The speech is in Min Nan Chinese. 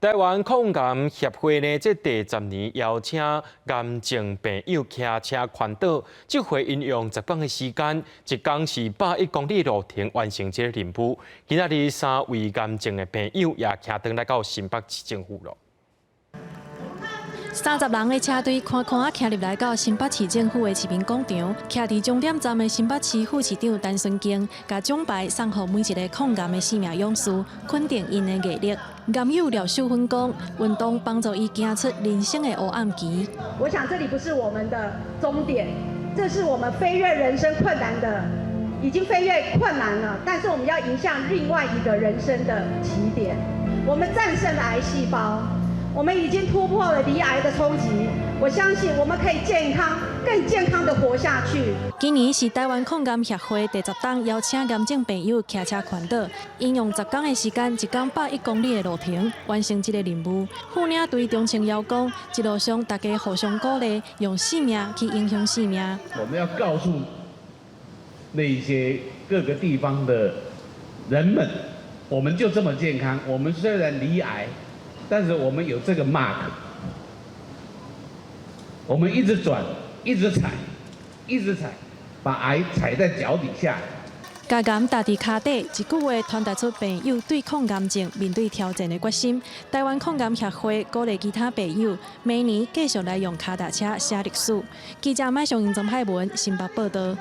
台灣抗癌協會呢，這第十年邀請癌症病友騎車環島，這回𪜶用10工的時間，一工是101公里路程完成這个任務。今仔日三位癌症的病友也騎轉來到新北市政府囉。30人的車隊寬寬仔騎入來到新北市政府的市民廣場，徛佇終點站的新北市副市長陳純敬，共獎牌送予每一个抗癌的生命勇士，肯定𪜶的毅力。癌友廖秀芬講，運動幫助伊行出人生的黑暗期。我想這裡不是我們的終點，這是我們飛越人生困難的，已經飛越困難了，但是我們要迎向另外一個人生的起點。我們戰勝了癌細胞。我們已經突破了罹癌的衝擊，我相信我們可以健康、更健康的活下去。今年是台灣抗癌協會第十冬邀請癌症病友騎車環島，𪜶用十工的時間，一工101公里的路程，完成這个任務。副領隊張清堯講，一路上大家互相鼓勵，用生命去影響生命。我們要告訴那些各個地方的人們，我們就這麼健康。我們雖然罹癌，但是我們有這個 mark，我們一直轉，一直踩，一直踩，把癌踩在腳底下。共癌踏佇跤底，一句話傳達出病友對抗癌症、面對挑戰的決心。台灣抗癌協會鼓勵其他病友，明年繼續來用跤踏車寫歷史。記者麥尚英、曾海文新北報道。